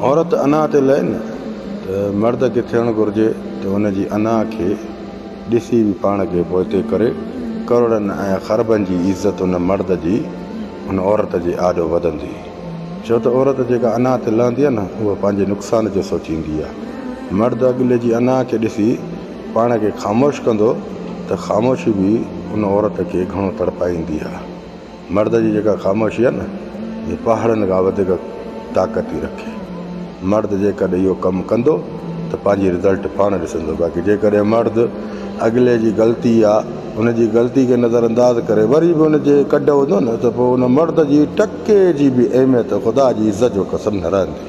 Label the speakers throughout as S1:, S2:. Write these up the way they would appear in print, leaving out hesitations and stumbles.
S1: عورت انا تي لهي نه ته مرد کي ٿيڻ گهرجي ته ان جي انا کي ڏسي به پاڻ کي پوئتي ڪري. ڪروڙن ۽ خربن جي عزت ان مرد جي ان عورت جي آڏو وڌندي. ڇو ته عورت جيڪا انا تي لهندي آهي نه اها پنهنجي نقصان جو سوچيندي آهي. مرد اڳلي جي انا کي ڏسي پاڻ کي خاموش ڪندو ته خاموشي به ان عورت کي گهڻو تڙپائيندي آهي. مرد جي جيڪا خاموشي آهي نه، اها پهاڙن کان وڌيڪ طاقت ٿي رکي. مرد جيڪڏهن اهو ڪم ڪندو ته پنهنجي رزلٽ پاڻ ڏسندو. باقي جيڪڏهن مرد اڳلي جي غلطي آ، ان جي غلطي کي نظر انداز ڪري وري به ان جي ڪڍ هوندو نه ته پوء ان مرد جي ٽڪي جي به اهميت خدا جي عزت جو قسم نه رهندي.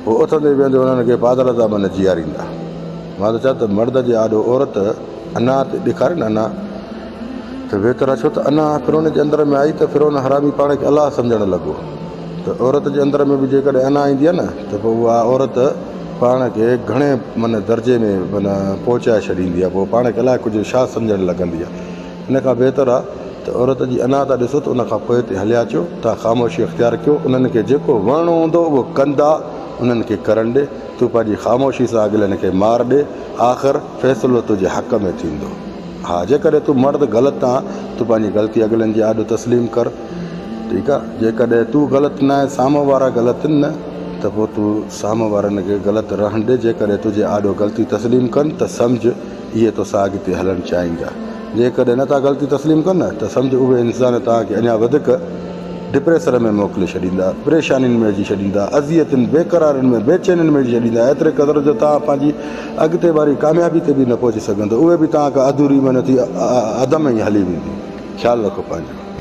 S1: هو اٿندي ويهندي انهن کي پادر تان به نه جيئاريندا. مان ٿو چوان ته مرد جي آڏو عورت انا ته ڏيکاري نه انا ته ويتر آ ڇو ته انا فرعون جي اندر ۾ آئي ته فرعون حرامي پاڻ کي الله سمجهڻ لڳو ته عورت جي اندر ۾ به جيڪڏهن انا ايندي آ نه ته پوء اها عورت پاڻ کي گهڻي من درجي ۾ من پهچائي ڇڏيندي آ پوء پاڻ کي الائي ڪجهه شاهه سمجهڻ لڳندي آ ان کان بهتر آ ته عورت جي انا ٿا ڏسو ته ان کان پوئتي هليا اچو تان خاموشي اختيار ڪيو انهن کي جيڪو وڻڻو هوندو اهو ڪندا انهن کي ڪرڻ ڏي تون پنهنجي خاموشي سان اڳلن کي مار ڏي آخر فيصلو تنهنجي حق ۾ ٿيندو. ها جيڪڏهن تون مرد غلط آن تون پنهنجي غلطي اڳلن جي آڏو تسليم ڪر ٺيڪ آ جيڪڏهن تون غلط نه آهين سامهون وارا غلط آهن نه ته پوء تون سامهون وارن کي غلط رهڻ ڏي جيڪڏهن تنهنجي آڏو غلطي تسليم ڪن ته سمجهه اهي توسان اڳتي هلڻ چاهيندا جيڪڏهن نه ٿا غلطي تسليم ڪن نه ته سمجهه اهي انسان توهان کي اڃا وڌيڪ ڊپريسر ۾ موڪلي ڇڏيندا، پريشانين ۾ وجهي ڇڏيندا، اذيتن، بيقرارين ۾، بيچينين ۾ وجهي ڇڏيندا، ايتري قدر جو توهان پنهنجي اڳتي واري ڪاميابي تي به نه پهچي سگهندو، اهي به توهان کان اڌوري محنت ٿي اڌ ۾ ئي هلي ويندي. خيال رکو پنهنجو.